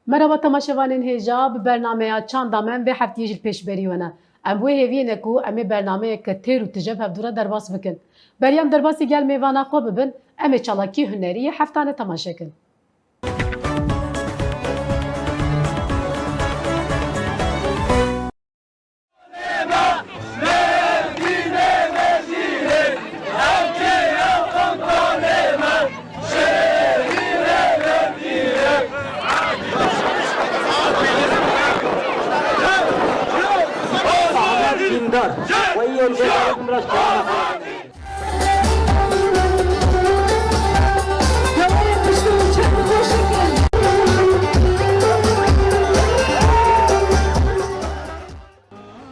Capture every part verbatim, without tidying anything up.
Merhaba temaşevanên hêja, bi bernameya Çanda Me vê heftiyê jî li pêşberî we ne. Em bi wê hêviyê ne ku em ê bernameyeke têr û tije bi hevdû re derbas bikin. Beriya em derbasî gel mêvana xwe bibin, em ê çalakî hunerî yê heftane temaşe kin. Dîndar. Weyî êncê daye bimra ji kerema Xwedê.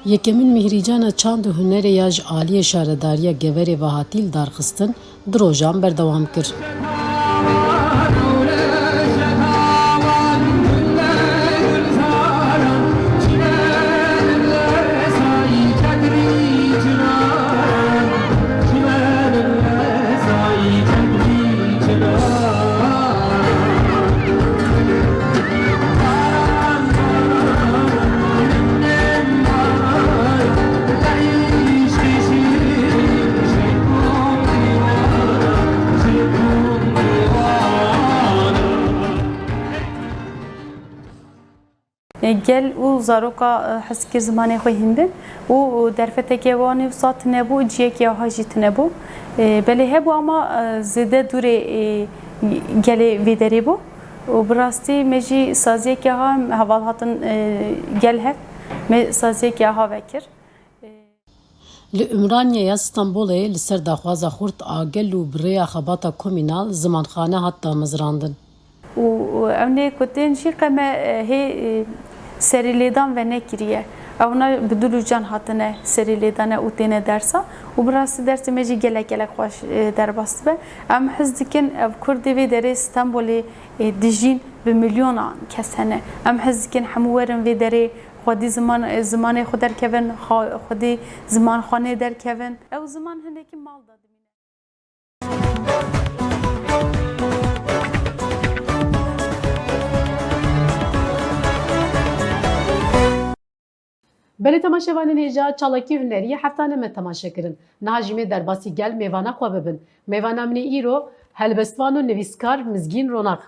Yekemîn Mîhrîcana Çand û Hunerê ya ji aliyê Şaredariya Geverê ve hatî lidarxistin, di rojan berdewam kir. Gel û zaroka, e, hez kir zimanê xwe hîn bin û derfeteke wan ê wisa tune bû, ciyekê aha jî tune bû. E, belê hebû ama, e, zêde dûrê, e, gelê vê derê bû. Û bi rastî me jî saziyekê aha heval hatin, e, gel hev. Me saziyekê aha vekir. E, Li Ümraniyeya Stenbolê li ser daxwaza xurt a gel û bi rêya xebata komînal zimanxane hat damezrandin. Û, û ew nê ku tên jî qe me, e, hê, e, serîlêdan venekiriye. Ewna bi dil û can hatine serîlêdane û têne dersa û bi rastî dersê me jî gelek gelek xweş, e, derbas dibe. Em hez dikin ev kurdê vê derê Stenbolê, e, dijîn bi milyonan kes hene. Em hez dikin hemû werin vê derê xwedî ziman, e, zimanê xwe derkevin, xwe-, xwedî zimanxanê derkevin. Ew ziman hinekî mal de dimîne. Belê temaşevanên hêja, çalakî hunerî yê heftane me temaşe kirin. Niha jî me derbasî gel mêvana xwe bibin. Mêvana min ê îro helbestvan û nivîskar Mizgîn Ronax.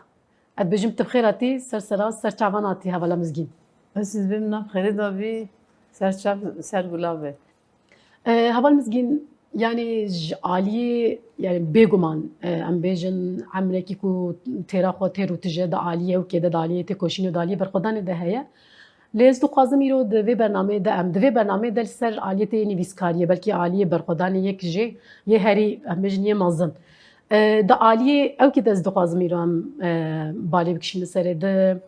Ez dibêjim tu bi xêr hatî, ser sera, ser çavan hatî hevala Mizgîn. Ez jî dibêm nav xêrê de bî, ser çav, ser gula be. E, heval Mizgîn, yanî ji aliyê, yanî bêguman, e, em bêjin emrekî ku têra xwe têr û tije di aliyê ewkê de, di aliyê têkoşînê û di aliyê berxwedanê de heye. Lê ez dixwazim îro di vê bernameyê de em, di vê bernameyê de li ser aliyê tê yê nivîskariyê, belkî aliyê berxwedanê yek jê yê herî, em bêjin, yê mezin. E, di aliyê ewkê de ez dixwazim îro em, e, balê bikişîne serê. Di,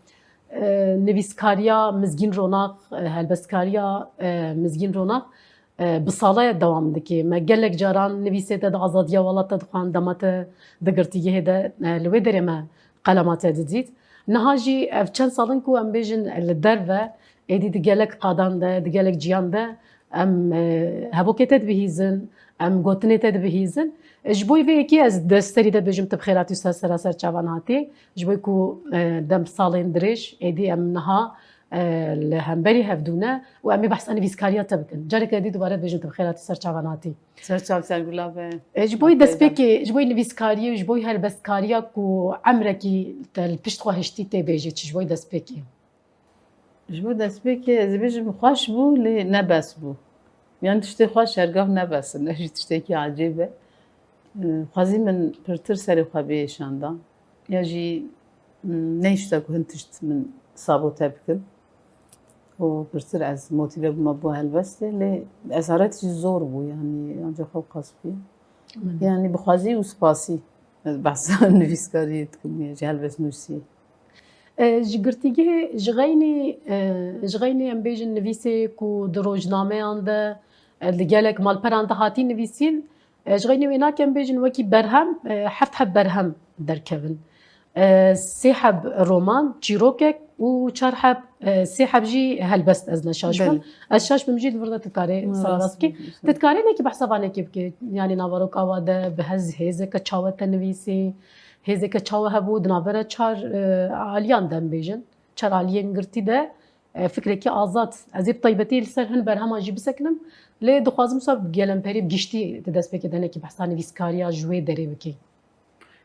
e, nivîskariya Mizgîn Ronax, e, helbestkariya, e, Mizgîn Ronax, e, bi sala ye dewam dike. Me gelek caran nivîsê te di Azadiya Welat te dixwend, dema te di girtîgehê de, e, li wê derê me qelema te didît. Niha jî ev çend sal in ku em bêjin li derve, êdî di gelek qadan de, di gelek ciyan de em, e, hevokê te dibihîzin, em gotinê te dibihîzin. E, ji bo vê yekê ez dest serî de dibêjim tu bi xêr hatî û ser sera ser çavan hatî. Ji bo ku, e, dem salên dirêj, êdî em niha, e, li hemberî hevdû ne û em ê behsa nivîskariya te bikin. Careke dî dubare dibêjim tu bi xêr hatî ser çavan hatî. Ser çav ser gula be. E, ji bo destpêkê, ji bo nivîskariyê û ji bo helbestkariya ku emrekî te li pişt xwe hiştî tê bêjî çi ji bo destpêkê? Ji bo destpêkê ez ê bêjim xweş bû, lê ne bes bû. Yan tiştê xweş her gav ne bes in, ev jî tiştekî ecêb e. Xwezî min pirtir serê xwe bihêşanda. Ya jî, mm, nehişta ku hin tişt min sabote bikin. Û pirtir ez motîve bûma bo helbestê, lê esaret jî zor bû, yanî anca xwe qas bûye. Min. Yanî bi xwezî û spasî ez behsa nivîskariyê dikim, ya jî helbestnûsiyê. E, ji girtîgehê, ji xeynî, e, ji xeynî em bêjin nivîsê ku di rojnameyan de, e, di gelek malperan de hatî nivîsîn, e, ji xeynî wê nake em bêjin wekî berhem, e, heft heb berhem derkevin. E, sê heb roman, çîrokek û çar heb, e, sê heb jî helbest, ez ne şaş bim. Belê. Ez şaş bim jî, li vir de tu dikarê serbas bikî. Tu dikarê nekî behsa vanekê bikî, yanî naveroka wa de bi hez hêzeke çawe te nivîsî, hêzeke çawe hebû di navbera çar, e, aliyan de em bêjin. çar aliyên girtî de, e, fikrekî azad. Ez ê bi taybetî li ser hin berheman jî bisekinim. Lê dixwazim wisa bi gelemperî bi giştî di destpêkê de hinekî behsa nivîskariya ji wê derê bikî.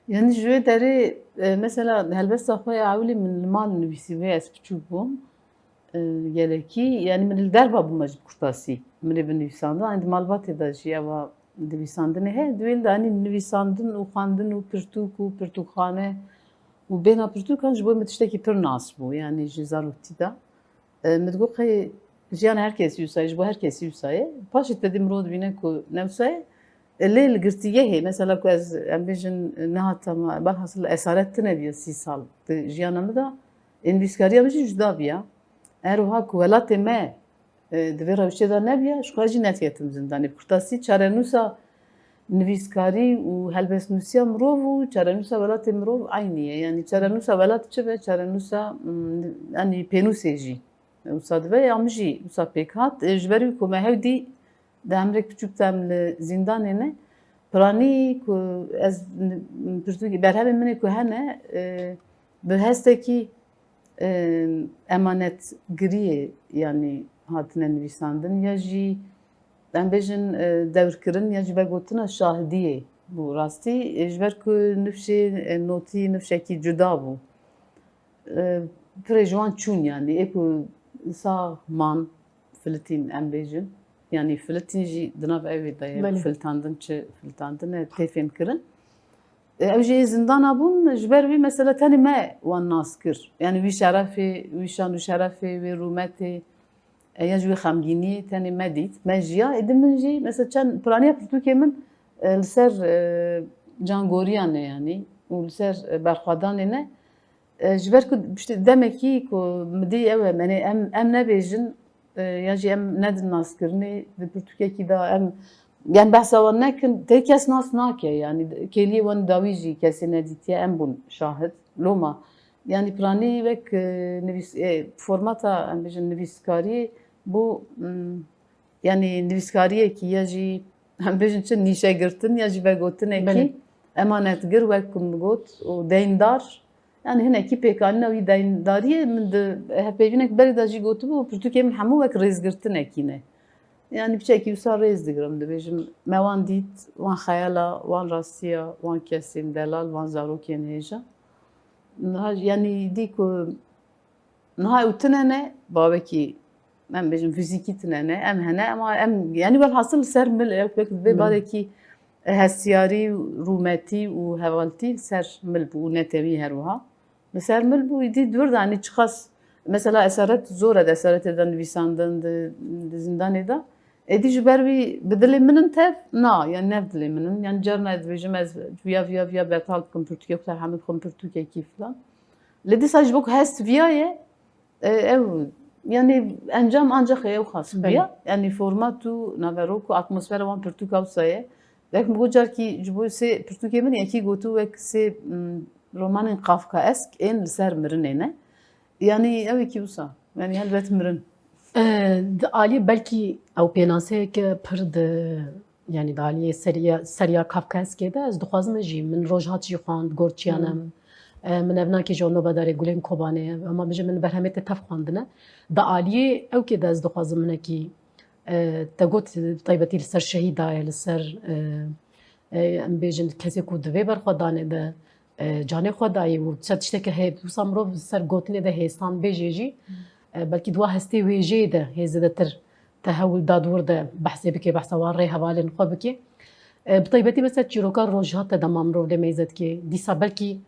Yani ji wê derê, e, mesela helbesta xwe ya ewilî min li mal nivîsî wê ez piçûk bûm. E, gelekî, yani min li derva bûme ji kurtasî. Min ê binivîsandin. Hani di malbatê de jî ewa nivîsandinê heye. Di wê de hani nivîsandin û xwendin û pirtûk û pirtûkxane û bêhna pirtûkan ji bo min tiştekî pir nas bû. Yani ji zaroktî de. E, min digot qey jiyana her kesî wisa ye, ji bo her kesî wisa ye. Paşê te dê mirov dibîne ku ne wisa ye. E, lê li girtîgehê, mesela ku ez, em bêjin, nehata me, belhasil esaret tune bûye sî sal di jiyana min de. Ê nivîskariya min jî cuda bûye. Her wiha ku welatê me, e, di vê rewşê de nebûye, ji xwe jî nediketim zindanê. Bi kurtasî çarenûsa nivîskarî û helbestnûsiya mirov û çarenûsa welatê mirov eynî ye. Yanî çarenûsa welat çi be, çarenûsa, mm, yanî pênûsê jî wisa dibe, ya min jî wisa pêk hat. E, ji ber wî ku me hew dî di emrek piçûk de em li zîndanê ne, piranî ku ez n-, pirtûkî berhemên min ê ku hene, e, bi hestekî, e, emanetgiriyê, yanî hatine nivîsandin ya jî, em bêjin, e, dewrkirin ya jî vegotina şahidiyê bû rastî, e, ji ber ku nifşê, e, notî nifşekî cuda bû. E, pirê ji wan çûn, yanî ê ku sax man, filitîn em bêjin. Yanî filitîn jî di nav ewê de ye. Belê. Filitandin çi filitandin e, tê fêmkirin. E, ew jî ê zindana bûn, ji ber wî mesela tenê me wan nas kir. Yanî wî şerefê, wî şan û şerefê, wê rûmetê, e, ya jî wê xemgîniyê tenê me dît, me jiya. Êdî min jî mesela çend piraniya pirtûkê min, e, li ser, e, cangoriyan e yanî û li ser, e, berxwedanê ne. E, ji ber ku piştî demekî ku min dî ew e, menê em, em nebêjin, e, ya jî em nedin naskirinê, di pirtûkekî de em, yani behsa wan nekin, tê kes nas nake, yani kêliyê wan dawî jî kesê nedîtiye, em bûn şahid. Loma, yani piranî wek, e, nivîs-, e, formata, em bêjin nivîskariyê bû, mm, yani nivîskariyekî ya jî, em bêjin çi, nîşegirtin ya jî vegotinekî Belê. Emanetgir wek ku min got û deyndar, yani hinekî pêkanîna wî deyndariyê min di hevpeyvînek berê de jî gotibû, pirtûkê min hemû wek rêzgirtinekî ne. Yani piçekî wisa rêz digirim, dibêjim me wan dît, wan xeyala, wan rastiya, wan kesên delal, wan zarokên hêja. Niha, yani dî ku niha ew tune ne, bawekî, em bêjin fizîkî tune ne, em hene, ema em, yani welhasil li ser mil, ew wek vê Mil. Barekî hestiyarî, rûmetî û hevaltî li ser mil bû û netewî her wiha. Li ser mil bû, îdî dûr de, hani çiqas, mesela esaret zor e, di esaretê de nivîsandin, di, di zîndanê de. Êdî ji ber wî bi dilê min in tev? Na, yani ne bi dilê min in. Yani carna ez dibêjim ez viya, viya, viya betal bikim pirtûkê, ku hemî bixwim pirtûkekî filan. Lê dîsa ji bo ku hest viya ye, e, ew, yani encam ancaq ew xas Belê. Viya. Yani format û naverok û atmosfera wan pirtûka wisa ye. Wek min got carkî ji bo sê pirtûkê min yekî gotû wek sê, mm, romanên Kafkaesk ên li ser mirinê ne. Yani ew yekî wisa. Yani helbet mirin. E, di aliyê belkî ew pênaseyeke pir di, yani di aliyê seriya, seriya Kafkaeskê de ez dixwazim jî, min Rojhat jî xwend, Gorçiyan Hmm. em, e, min evnakê jî Nobedarê Gulên Kobanê, ema bêjim min berhemê te tev xwendine. Di aliyê ewkê de ez dixwazim hinekî, e, te got taybetî li ser şehîda ye, li ser, e, e, em bêjin kesê ku di vê berxwedanê de, e, canê xwe dayî û çend tiştekî heye, wisa mirov li ser gotinê de hêsan bêjê jî, e, belkî di wa hestê wêjeyê de hê zêdetir te hewl da di wir de behsê bike, behsa wan rê hevalên xwe bike. E, bi taybetî mesela çîroka Rojhat te dema mirov lê meyze dike. Dîsa belkî,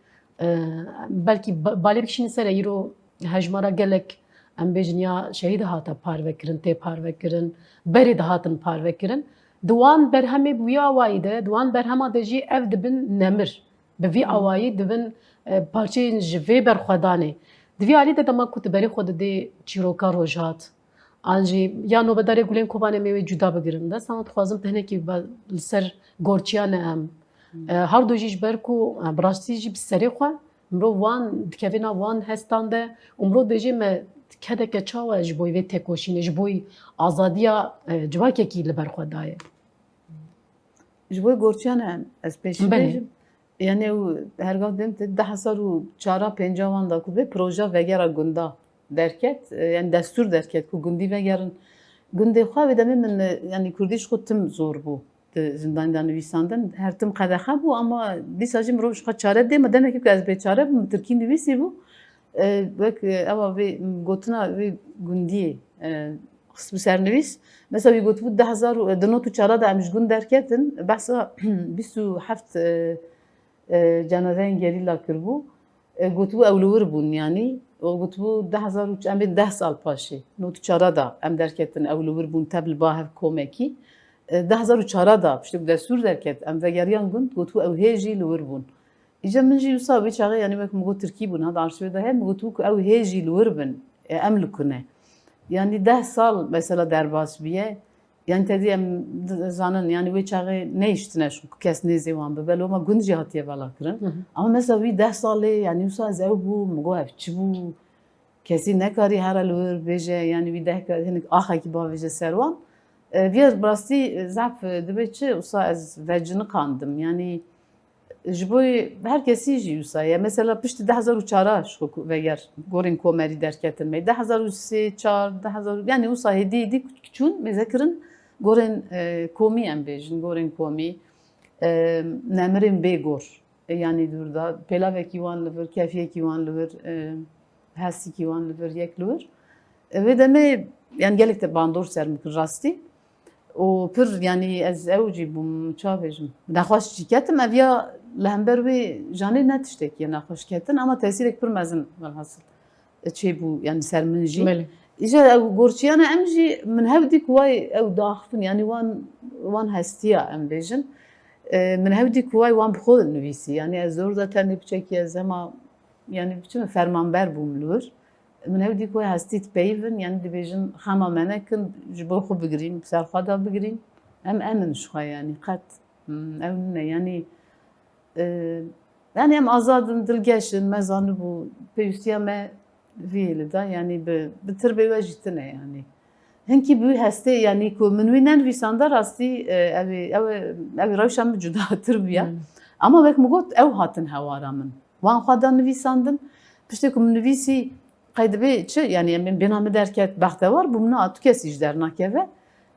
e, belkî ba-, balê bikişînin ser e, îro hejmara gelek, em bêjin ya şehîd hate parvekirin, tê parvekirin, berê dihatin parvekirin. Di wan berhemê bi wî awayî de, di wan berhema de jî ev dibin nemir. Bi vî Hmm. awayî dibin, e, parçeyên ji vê berxwedanê. Di vî alî de dema ku tu berê xwe didê çîroka Rojhat, an jî ya Nobedarê Gulên Kobanê me wê cuda bigirin. Dest ama dixwazim te hinekî ba-, li ser Gorçiyan em. Hmm. E, her du jî ji ber ku, e, bi rastî jî bi serê xwe mirov wan dikeve nav wan hestan de û mirov dibêje me kedeke çawa ji bo vê têkoşînê, ji bo azadiya, e, civakekî li ber xwe daye. Ji bo Gorçiyan em, ez pêşî Belê. Bêjim. Yani ew hergav dêm te du hezar û çar a pênc a wan da ku vê proja vegera gunda derket, e, yani destûr derket ku gundî vegerin gundê xwe. Wê demê min, e, yani kurdî ji xwe tim zor bû di zindanî de nivîsandin. Her tim qedexe bû ama dîsa jî mirov ji xwe çare dê. Me demekî ku ez bêçare bûm, bi tirkî nivîsî bû. E, wek, e, ewa vê gotina vê gundiyê, e, xistibû ser nivîs. Mesela wî gotibû du hezar û, di nod û çar de em ji gund derketin, behsa bîst û heft, e, e, cenazeyên gerîla kiribû. E, gotibû ew li wir bûn, yanî, û gotibû du hezar û, em bên deh sal paşê, nod û çar de em derketin, ew li wir bûn, tev li ba hev komekî. E, du hezar û çar de, piştî ku destûr derket, em vegeriyan gund, gotibû ew hê jî li wir bûn. Îca min jî wisa wê çaxê, yanî wek min got tirkî bûn, ha di arşîvê de heye, min gotibû ku ew hê jî li wir bin, e, em li ku ne. Yanî deh sal mesela derbas bûye, yanî tedî em di-, zanin, yanî wê çaxê nehiştine şûn ku kes nêzê wan bibe, loma gund jî hatiye velakirin. Hı hı. Ama mesela wî deh salê, yanî wisa ez ew bû, min got ev çi bû? Kesî nekarî here li wir bêje, yanî wî deh ka-, hinek axekî bavêje ser wan. E, viya bi rastî, e, zehf, e, dibe çi, wisa ez veciniqandim. Yanî ji bo her kesî jî wisa ye. Mesela piştî du hezar û çar a ji xwe ku veger gorên komerî derketin me. Du hezar û sê, çar, du hezar, yanî wisa hêdî hêdî çûn mêze kirin gorên, e, komî em bêjin, gorên komî, e, nemirên bê gor. E, yanî dûr da, pêlavekî wan li vir, kefiyekî wan li vir, e, hestîkî wan li vir, yek li wir. E, vê demê, yanî gelek te bandor ser min kir rastî. Û pir, yanî ez ew jî bûm, çawa bêjim, nexweş jî ketim. Ev ya li hember wê janê ne tiştekî ye nexweş ketin, ama tesîrek pir mezin velhasil çêbû, yanî ser min jî. Belê. Îja ew gorçiyane em jî, min hew dî ku way ew daxivin, yanî wan, wan hestiya em bêjin. E, min hew dî ku way wan bi xwe nivîsî. Yanî ez zor da tenê piçekî ez hema, yanî biçim fermanber bûm li wir. Min hew dî ku hestî dipeyivin, yanî dibêjin xema me nekin, ji bo xwe bigirîn, bi ser xwe de bigirîn. Em em in ji xwe, yanî qet, hmm, ew nîne, yanî, e, yanî em azad in, dilgeş in, me zanibû pêwîstiya me vî yê li da, yanî bi, bi tirbê we jî tune, yanî. Hinkî bi wî hestê, yanî ku min wî nenivîsanda rastî, e, ew ê, ew ê, ew ê rewşa min cudatir bûya. Hmm. Ama wek min got, ew hatin hewara min. Wan xwe da nivîsandin. Piştê ku min nivîsî, qey dibê çi? Yanî em bêna min derket, bextewar bûm, na tu kesî ji dernakeve.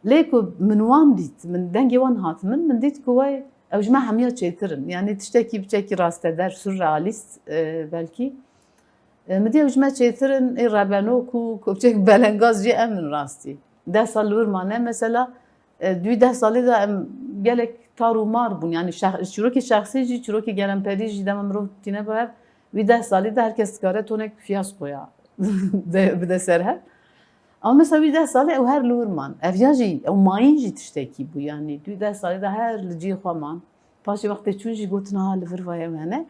Lê ku min wan dît, min dengê wan hat min, min dît ku wey ew ji me hemiya çêtir in. Yanî tiştekî biçekî rasteder, surrealîst, e, belkî. E, min dî ew ji me çêtir in, ê rebenok û ku biçek belengaz jî em in rastî. Deh sal li wir mane mesela, e, di wî deh salî de em gelek tar û mar bûn. Yanî şex-, çîrokê şexsî jî, çîrokê gelemperî jî dema mirov tîne bi hev, wî deh salî de her kes dikare tonek fiyaskoya de, bide ser hev. Ama mesela wî deh salî ew her li wir man. Ev ya jî, ew mayîn jî tiştekî bû. Yanî di wî deh salî de her li cihê xwe man. Paşê wextê çûn jî gotin, ha, li vir vay ew hene.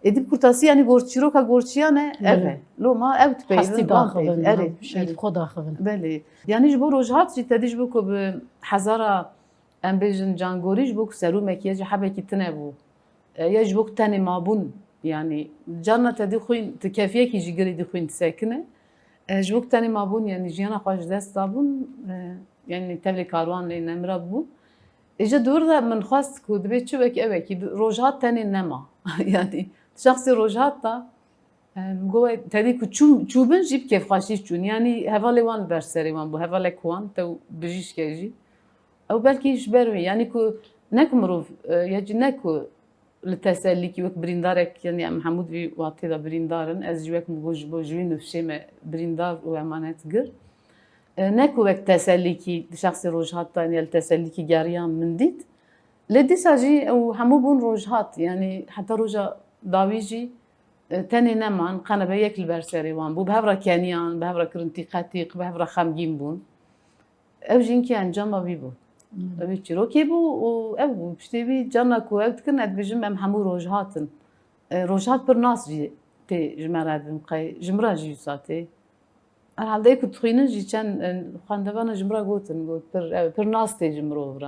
Êdî bi kurtasî, yanî gor-, çîroka gorçiyane ev e. Belê. Loma ew dipeyivin, hestî wan daxivin, peyivin. Erê, şerîf erê. Xwe daxivin. Belê. Yanî ji bo rojhat jî tedî ji bo ku bi hezara, em bêjin, cangorî, ji bo ku serûmekî ye jî hebekî tune bû. E, ya ji bo ku tenê mabûn, yanî carna tedî xwîn, ti kefiyekî jî girê dî xwîn disekine. E, ji bo ku tenê mabûn, yanî jiyana xwe ji dest dabûn, e, yanî tevlê karwanê nemira bûn. Îca di wir de min xwest ku dibê çi wekî ew wekî, rojhat tenê nema. Yanî şexsê rojhat da, em, go we tedî ku çû-, çûbin jî bi kêfxweşî çûn. Yanî hevalê wan li ber serê wan bû, hevalek wan, tew bijîşke jî. Ew belkî ji ber wî, yanî ku ne ku mirov, e, ya jî ne ku li tesellîkî wek birîndarek, yanî em hemû di vî watê de birîndar in. Ez jî wek min got, ji bo ji wî nifşê me birîndar û emanet gir. E, ne ku wek tesellîkî di şexsê rojhat de, ya li tesellîkî geriyan min dît. Lê dîsa jî ew hemû bûn rojhat, yanî heta roja dawî jî, e, tenê neman, qenebe yek li ber serê wan bû. Bi hev re keniyan, bi hev re kirin tîqetîq, bi hev re xemgîn bûn. Ew jî hinkî encama wî bû. Hmm. Ew çîrokê bû û ew bû. Piştê wî carna ku ew dikin, ez dibêjim em hemû rojhat in. E, rojhat pir nas jî tê ji me re dibin qey, ji min re jî wisa tê. Herhalde ê ku dixwînin jî çend, e, xwendevana ji min re gotin, got pir, ew pir nas tê ji mirov re.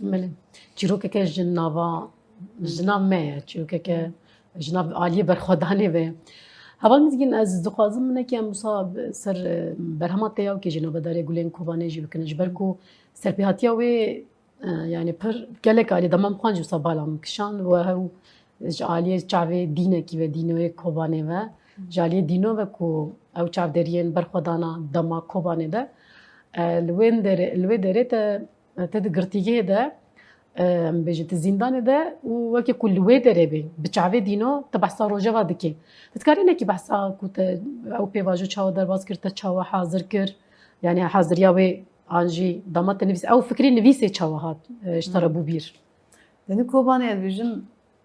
Belê. Çîrokeke ji nava jina me ye, çîrokeke ji nav aliyê berxwedanê ve ye. Heval Mizgîn, ez dixwazim hinekî em wisa ser, e, berhema te ya wekî jî navedarê Gulên Kobanê jî bikin. Ji ber ku serpêhatiya wê, E, yani pir gelek alî dema min xwe jî wisa bala min kişand û ew ji aliyê çavê dînekî ve, dînoyê Kobanê ve, ji aliyê dîno ve ku ew çavderiyên berxwedana dema Kobanê de, e, li wê derê, li wê derê te, te di girtîgehê de, e, em bêjin, ti zîndanê de û weke ku li wê derê bê, bi çavê dîno, te behsa rojeva dikê. Ti dikarî nekî behsa ku te ew pêvajo çawa derbas kir, te çawa hazir kir, yani haziriya wê an jî dema te nivîs, ew fikrê nivîsê çawa hat, e, ji te re bû bîr? Tenê Kobanê ez bêjim,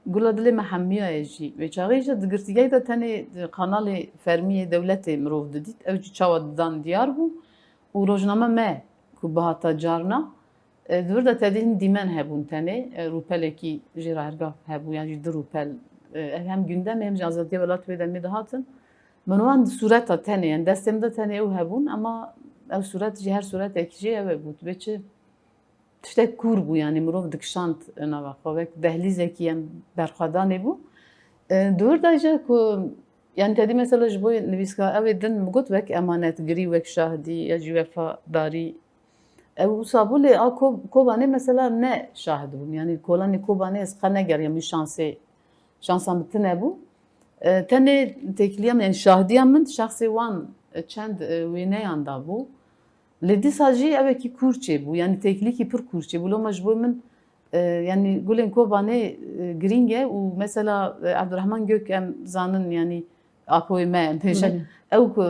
gula dilê me hemiya ye jî. Wê çaxê jî di girtîgehê de tenê di kanalê fermî yê dewletê mirov didît. Ew jî çawa didan diyar bû û rojname me ku bihata carna, e, di vir de tedî hin dîmen hebûn tenê. E, rûpelekî jê re hergav hebû, yan jî du rûpel. E, ev hem Gündemê hem jî Azadiya Welat wê demê dihatin. Min wan sûreta tenê, yani destê min de tenê ew hebûn, ema ew sûret jî her sûretekî jê ew hebû. Dibê çi? Tiştek kûr bû, yani mirov dikişand nava xwe, wek dehlîzekî em berxwedanê bû. E, di wir de jî ku, yani tedî mesela ji bo nivîskar ew ê din min got wek emanetgirî, wek şahidî ya jî wefadarî. Ew wisa bû lê a Ko-, Kobanê mesela ne şahid bûm. Yani kolanê Kobanê ez qe negeriyam wî şansê, şansa min tune bû. E, tenê têkiliya min, yani şahidiya min şexsê wan, e, çend, e, wêneyan da bû. Lê dîsa jî ewekî kûr çêbû, yanî têkilîkî pir kûr çêbû. Loma ji bo min, e, yanî gulên Kobanê, e, girîng e û mesela, e, Abdurrahman Gök em zanin, yanî apoyê me em bêjin. Belê. Ew ku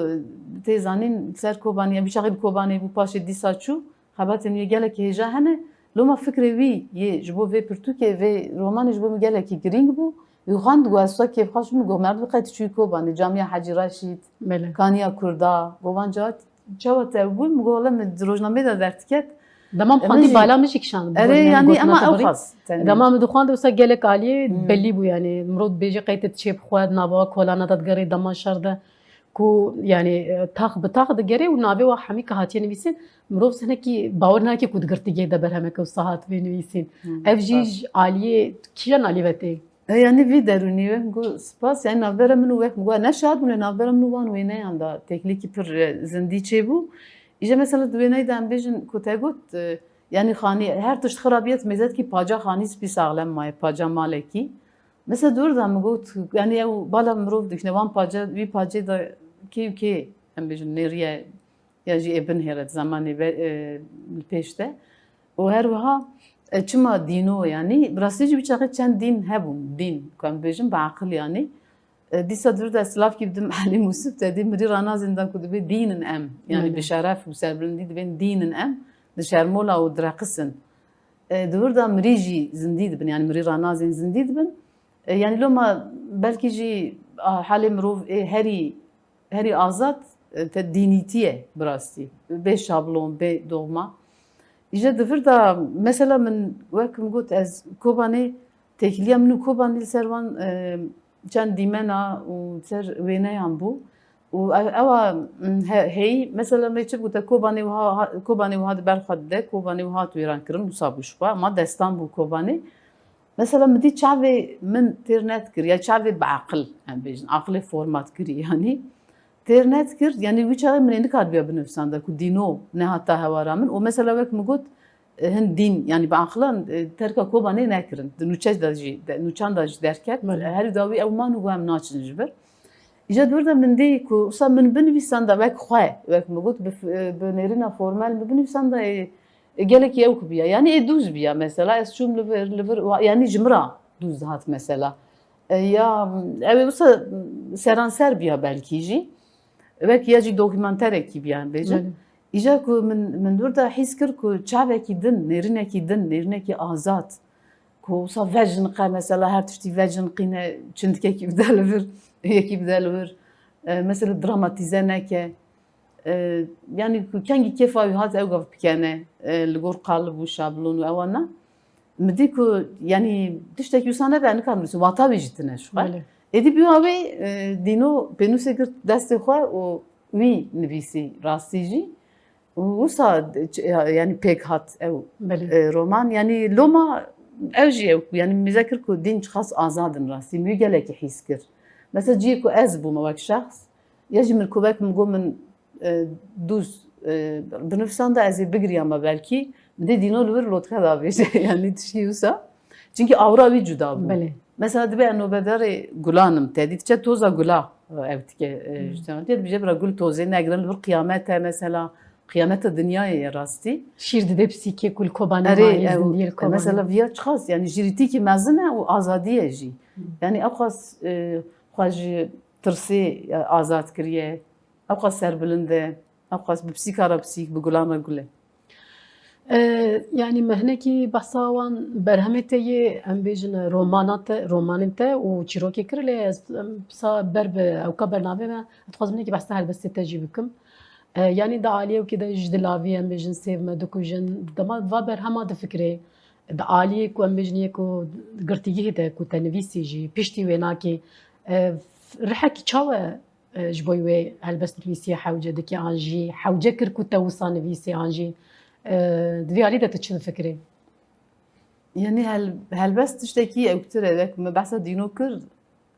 tê zanîn ser Kobanê, em wî çaxê bi Kobanê bû, paşê dîsa çû, xebatên wî gelekî hêja hene. Loma fikrê wî yê ji bo vê pirtûkê, vê romanê ji bo min gelekî girîng bû. Wî xwend ku ez wisa kêfxweş bûm, got, "Merdim qet çûyî Kobanê, Camiya Hecî Reşîd, Belê. Kaniya Kurda, Govan Cevat." Çawa te bû? Min got, "Wele min di rojnameyê de derdiket." Dema min Min xwendî jî bala min jî kişand. Erê, Gotina yanî, te ema ew birî. Xwaz tenê. Dema min dixwend wisa gelek aliyê Hmm. belî bû, yanî mirov dibêje qey te diçê bixwe, di nava kolana de digerê dema şer de. Ku, yanî, e, tax bi tax digerê û navê wa hemî ke hatiye nivîsîn, mirov senekî bawer nake ku di girtîgehê de berhemeke wisa hatibê nivîsîn. Hmm, Ev jî tax. Ji aliyê kîjan alî ve tê? E, yanî vî derûnî wek min got spas, yanî navbera min û wek min got ne şad bûne, navbera min û wan wêneyan da têkilîkî pir, e, zindî çêbû. Îje mesela di wêneyê de em bêjin ku te got, e, yanî xanî her tişt xirabiyet mêzetkî paca xanî spî saxlem maye, paca malekî. Mesela di wir de min got, yanî ew bala mirov dikine wan pace, wî pacê de kê û kê em bêjin nêriye ya jî ê binhêre di zemanê ve, e, li pêş de. Û her wiha, e, çima dîno, yanî bi rastî jî wî çaxê çend dîn hebûn, dîn, ku em bêjin bi aqil yanî. E, dîsa di vir de ez silavkî bidim Elî Mûsif te dî mirî ranazên dan ku dibê dînin em. Yanî Belê. Bi şeref û serbilindî dibên dînin em. Di şermola û direqisin. E, di wir de mirî jî zindî dibin, yanî mirî ranazên zindî dibin. E, yanî loma belkî jî, a, halê mirov ê herî herî azad, e, te dînîtî ye bi rastî. Bê şablon, bê dogma. Îje di vir de mesela min wek min got ez Kobanê têkiliya min û Kobanê li ser wan, e, çend dîmena û ser wêneyan bû. Û ew, ewa, mm, he-, heyî, mesela me çi bû te Kobanê wiha, ha-, Kobanê wiha di ber xwe dide, Kobanê wiha hat wêran kirin, wisa bû ji xwe, ma destan bû Kobanê. Mesela min dî çavê min têr nedikir, ya çavê bi aqil, em bêjin, aqilê format kirî yanî. Têr nedikir, yanî wî çaxê min ê nikaribiya binivîsanda ku dîno nehata hewara min. Û mesela wek min got, e, hin dîn, yanî bi aqilan, e, terka Kobanê nekirin. Di nûçe de jî, de, nûçan de jî derket. Belê. Herî dawî ew man û got em naçin ji vir. Îja di vir de min dî ku wisa min binivîsanda wek xwe, wek min got, bi f-, e, bi nêrîna formel min binivîsanda, e, e, gelekî ew ku biya. Yanî ê dûz biya mesela, ez çûm li vir, li vir, wa-, yanî ji min re dûz dihat mesela. E, ya, ew ê wisa seranser biya belkî jî. Wek ya jî dokumenterekî biya, em bêjin. Belê. Îja ku min, min dûr de hîs kir ku çavekî din, nêrînekî din, nêrînekî azad, ku wisa vejniqe mesela, her tiştî vejniqîne, çindikekî bide li vir, yekî bide li vir. E, mesela dramatîze neke. E, yanî ku kengî kêfa wî hat ew gav bikene, e, li gor qalib û şablon û ewana. Min dî ku, yanî tiştekî wisa nebe, nikarim nivîsim, wata wî jî tune ji xwe. Belê. Êdî bîwa wê, e, dîno pênûsê girt destê xwe û wî nivîsî rastî jî. Û wisa, e, yanî pêk hat ew, Belê. E, roman. Yanî loma ew jî ew ku, yanî min mêze kir ku dîn çiqas azad in rastî. Min wî gelekî hîs kir. Mesela cihê ku ez bûme wek şexs, ya jî min ku wek min got min e, dûz, e, binivîsanda ez ê bigiriyama belkî, min dê dîno li wir lotka da bêje, yanî tişkî wisa. Çimkî awra wî cuda bû. Belê. Mesela dibe nobedarê gulan im, te dît çe toza gula, e, ew dike, e, ji te dibêje bira gul tozê negirin, li wir qiyamet e mesela, qiyameta dinyayê ye rastî. Şîr dide pisîkê ku li Kobanê Erê, mayî, ew, zindiyê li Kobanê. Mesela viya çiqas, yanî jî rîtîkî mezin e û azadî ye jî. Yanî ew qas, e, xwe ji tirsê, e, azad kiriye, ew qas serbilind e, ew qas bi pisîka re pisîk, bi gulan re gul e. E, yanî me hinekî behsa wan berhemê te yê, em bêjin, romana te, romanên te û çîrokê kir, lê ez, em, sa ber bi ewka bernavê me, ez dixwazim hinekî behsa helbestê te jî bikim. E, yanî di aliyê wekî de ji dilavî, em bêjin, sêv me dikujin, dema va berhema difikirê, di aliyê ku em bêjin yê ku girtîgihê de ku te nivîsî jî, piştî wê nakê, e, rihekî çawa e, ji bo wê helbest nivîsiyê hewce dikî an jî hewce kir ku te wisa nivîsê an jî, e, di vî alî de tu çi difikirî? Yanî hel-, helbest tiştekî ewktir e, wek me behsa dîno kir,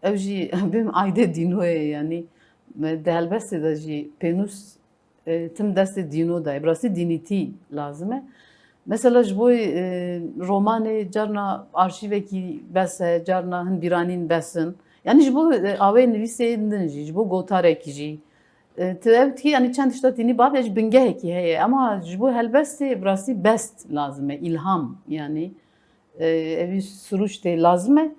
ew jî bêm aydê dîno ye, yanî me di helbestê de jî pênûs, e, tim destê dîno de ye. Bi rastî dînîtî lazim e. Mesela ji bo, e, romanê carna arşîvekî bes e, carna hin bîranîn bes in. Yanî ji bo, e, awê nivîsê din jî, ji bo gotarekî jî. E, tu ev dikî, yanî çend tişta tînî bavê ji bingehekî heye. Ema ji bo helbestê bi rastî best lazim e, îlham yanî. E, evî sirûştê lazim e.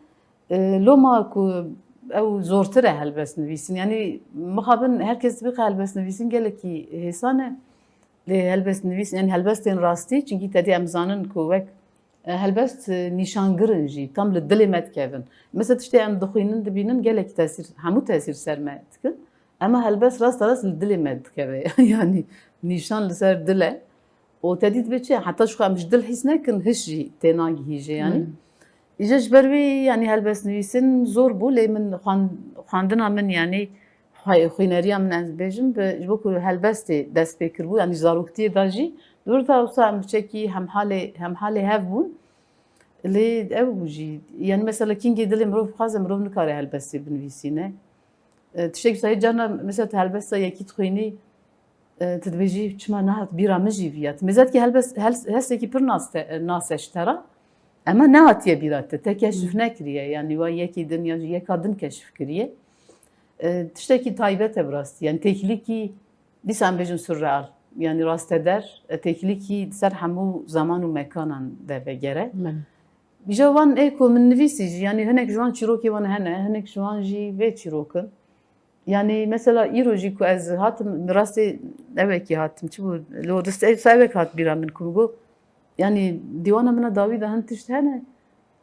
E, loma ku ew zortir e helbest nivîsîn. Yanî mixabin her kes dibê qe helbest nivîsîn gelekî hêsan e. Lê helbest nivîsîn, yanî helbestên rastî, çimkî tedî em zanin ku wek, e, helbest, e, nîşangir in jî, tam li dilê me dikevin. Mesela tiştê em dixwînin, dibînin gelekî tesîr, hemû tesîr ser me dikin. Ema helbest rasta rast li dilê me dikeve. Yanî nîşan li ser dil e. Û te dî dibe çi? Heta ji xwe em ji dil hîs nekin, hiş jî tênagihîje yanî. Hmm. Îje ji ber wî yanî helbest nivîsin zor bû, lê min xwan-, xwendina min yanî xwe-, xwîneriya min ez bêjim, bi, ji bo ku helbestê dest pê kiribû, yanî ji zaroktiyê de jî, li wir de wisa em biçekî hemhalê, hemhalê hev bûn. Lê ew bû jî, yanî mesela kîngê dilê mirov bixwaze, mirov nikare helbestê binivîsîne. E, tiştek wisa yê carna mesela tu helbesta yekî dixwînî, e, tu dibêjî, çima nehat bîra min jî viya? Tu mêze dikî helbest-, hel-, hestekî pir nas te, nas e ji te re. Ema nehatiye bîra te, te keşif nekiriye. Yanî wa yekî din ya jî yeka din keşif kiriye. E, tiştekî taybet e bi rastî. Yanî têkilîkî, dîsa em bêjin surreal. Yanî rasteder, e, têkilîkî ser hemû zaman û mekanan de vegere. Belê. Îja wan ê ku min nivîsî jî, yanî hinek ji wan çîrokê wan hene, hinek ji wan jî vê çîrok in. Yanî mesela îro jî ku ez hatim, bi rastî ewekî hatim, çi bû? Li Odisteyê wisa ewek hat bîra min ku got, yanî dîwana min a dawî de hin tişt hene,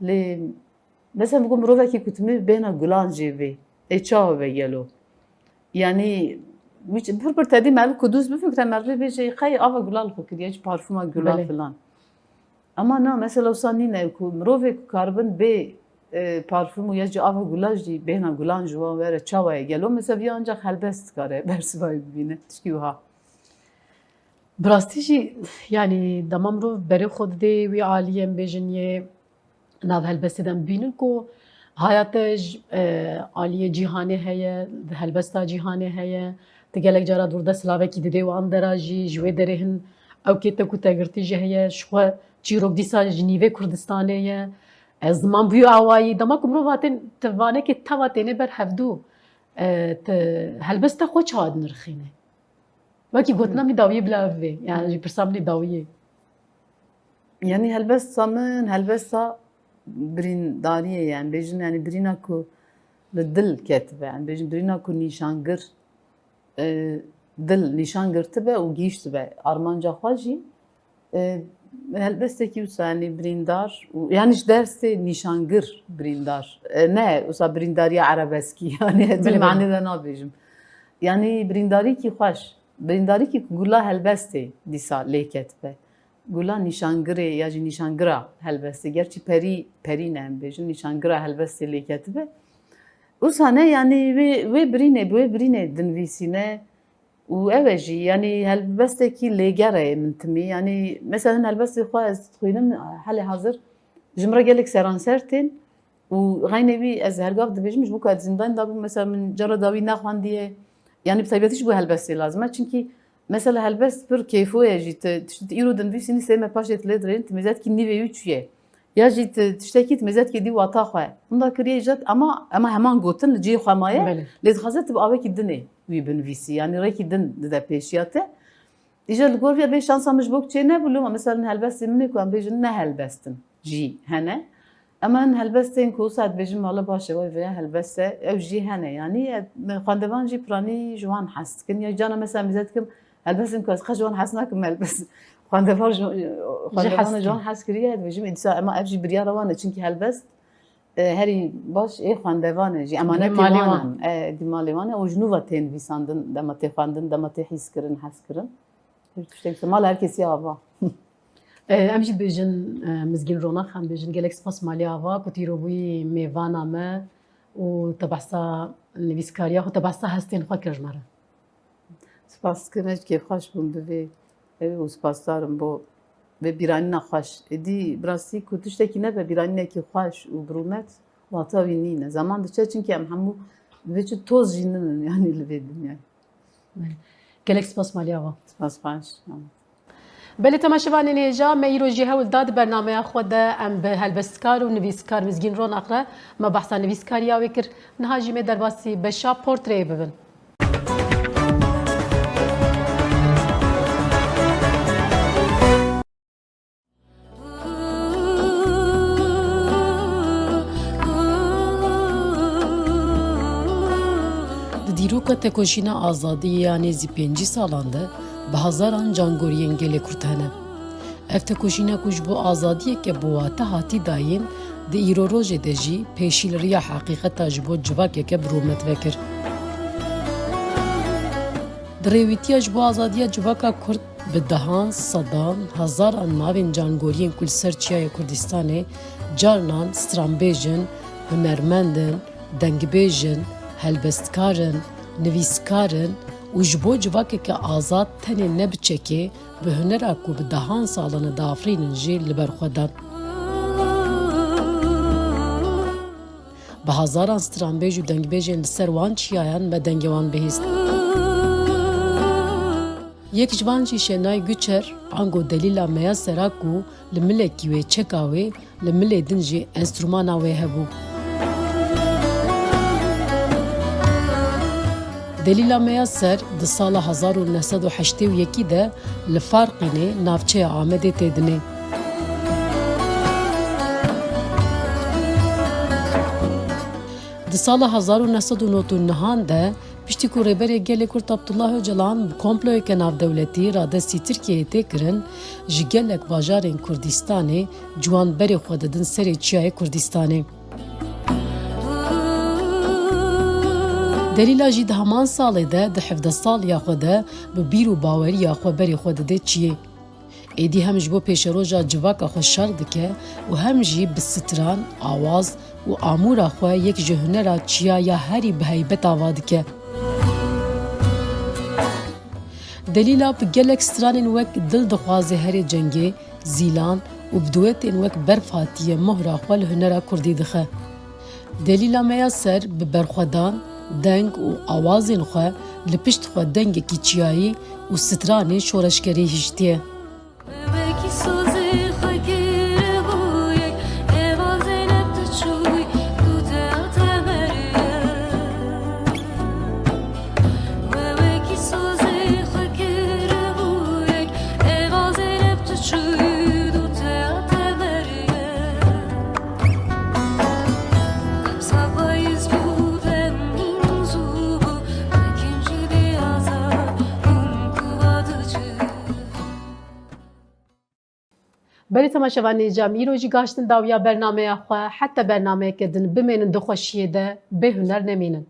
lê mesela min got mirovekî ku timî bêhna gulan jê bê, ê çawa be gelo? Yanî wî çi-, pir pir tedî meriv ku dûz bifikire, merivê bêje qey ava gula li xwe kiriye, çi parfuma gula Belê. filan. Ema na, mesela wisa nîne ku mirovê ku karibin bê, e, parfum û ya jî ava gula jî bêhna gulan ji wan were çawa ye? Gelo mesela viya ancak helbest dikare bersivayî bibîne. Tişkî wiha. Bi rastî jî, yanî dema mirov berê xwe didê wî alî, em bêjin yê nav helbestê de em bînin ku haya te ji, e, aliyê cîhanê heye, di helbesta cîhanê heye, tu gelek cara dûr de silavekî didê û an dera jî, ji wê derê hin ewkê te ku te girtî jî heye, ji xwe çîrok dîsa ji nîvê Kurdistanê ye. E, ziman bûyî awayî, dema ku mirov hatên, tu vanekê teva têne ber hevdû, e, tu helbesta xwe çawa dinirxîne? Wekî gotina min dawiyê bila ev bê, yani jî pirsa min dawiyê. Yanî helbesta min, helbesta birîndariyê ye, em bêjin, yanî birîna ku li dil ketibe, em bêjin, birîna ku nîşangir, e, dil nîşan girtibe û gihîştibe armanca xwe jî, e, helbestekî wisa, yanî birîndar û, yanî ji destê nîşangir birîndar, e, ne wisa birîndariya erebeskî, yanî ez vê Belê, belê. manê de nabêjim. Yanî birîndarîkî xweş, birîndarîkî ku gula helbestê dîsa lê ketibe. Gula nîşangirê ya jî nîşangira helbestê, gerçî perî, perî ne em bêjin, nîşangira helbestê lê ketibe. Wisa ne, yanî wê, wê birînê, bi wê birînê dinivîsîne û ew e jî, yanî helbestekî lêger e min timî. Yanî mesela hin helbestê xwe ez dixwînim, helê hazir ji min re gelek seranser tên û xeynê wî ez hergav dibêjim, ji bo ku ez zîndan de bûm, mesela min cara dawî nexwendiye, Yanî bi taybetî ji bo helbestê lazim e. Çimkî mesela helbest pir kêfo ye jî. Tu, tu, tu îro dinivîsînî sê me paşê tu lê dirên, tu mêzetkî nîvê wî çûye. Ya jî tu tiştekî, tu mêzetkî dî wata xwe. Hunda kiriye îjad ama, ema heman gotin li cihê xwe maye. Belê. Lê dixwaze tu bi awekî dinê wî binivîsî. Yanî rêkî din dide pêşiya te. Îja li gor vê bê şansa min ji bo çê nebû, loma mesela hin helbestên min ê ku em bêjin ne helbest in jî hene. Ema hin helbestên ku wisa dibêjin mala baş e, wê vêya helbest e, ew jî hene. Yanî, e, xwendevan jî piranî ji wan hes dikin. Ya cana mesela mêze dikim, helbestên ku ez qet ji wan hes nakim, helbest xwendevan ji, xwendevana ji wan hes kiriye, dibêjim, ê dîsa ema ev jî biryara wan e, çimkî helbest e, herî baş ê xwendevan e jî, emanetê wan e. E, dî malê wan e û ji nû ve tê nivîsandin, dema tê xwendin, dema tê hîskirin, hezkirin. Tiştek mal her kesî ava. E, em jî dibêjin, e, Mizgîn Ronax, em dibêjin gelek spas malê ava ku tu îro bûyî mêvana me û te behsa nivîskariya xwe, te behsa hestên xwe kir ji me re. Spas dikim, ez kêfxweş bûm bi vê ev û spasdar im bo vê bîranîna xweş. Êdî bi rastî ku tiştekî nebe bîranînekî xweş û bi rûmet, wata wî nîne. Zeman diçe, çimkî em hemû dibê çi toz jî ninin, yanî li vê dinyayê. Gelek spas malî ava. Spas xweş. Belê temaşevanên hêja, me îro jî hewl da di bernameya xwe de em bi helbestkar û nivîskar Mizgîn Ronax re me behsa nivîskariya wê kir. Niha jî me derbasî beşa portreyê bibin. Di dîroka tekoşîna azadiyê ya nêzî pêncî salan de bi hezaran cangoriyên gelê Kurd hene. Ev tekoşîna ku ji bo azadiyeke bi wate hatî dayîn, di îro rojê de jî pêşî li riya heqîqeta ji bo civakeke bi rûmet vekir. Di rêwîtiya ji bo azadiya civaka Kurd bi dehan, sedan, hezaran navên cangoriyên ku li ser çiyayê Kurdistanê carnan stranbêj in, hunermend in, dengbêj in, helbestkar in, nivîskar in û ji bo civakeke azad tenê ne bi çekê, bi hunera ku bi dehan salan e diafirînin jî li ber xwe dan. Bi hezaran stranbêj û dengbêjên li ser wan çiyayan me dengê wan bihîst. Yek ji van jî Şenay Guçer, ango Delîla Meyaser a ku li milekî wê çeka wê, li milê din jî enstrûmana wê hebû. Delîla Meyaser di sala hezar û neh sed û heştê û yekî de li Farqînê, navçeya Amedê tê dinê. Di sala hezar û neh sed û nod û nehan de, piştî ku Rêberê Gelê Kurd Abdullah Ocalan bi komployeke navdewletî radestî Tirkiyeyê tê kirin, ji gelek bajarên Kurdistanê ciwan berê xwe didin serê çiyayê Kurdistanê. Delîla jî di heman salê de, di hevdeh saliya xwe de bi bîr û baweriya xwe berê xwe dide çiyê. Êdî hem ji bo pêşeroja civaka xwe şer dike û hem jî bi stran, awaz û amûra xwe yek ji hunera çiya ya herî bi heybet ava dike. Delîla bi gelek stranên wek Dil dixwaze herê cengê, Zîlan û bi duetên wek Berf hatiye mohra xwe li hunera kurdî dixe. Delîla Meyaser bi berxwedan, deng û awazên xwe li pişt xwe dengekî çiyayî û stranên şoreşgerî hiştiye. Belê temaşevanên hêja, îro jî gaştin dawiya bernameya xwe, heta bernameyeke din bimênin di xweşiyê de, bê huner nemînin.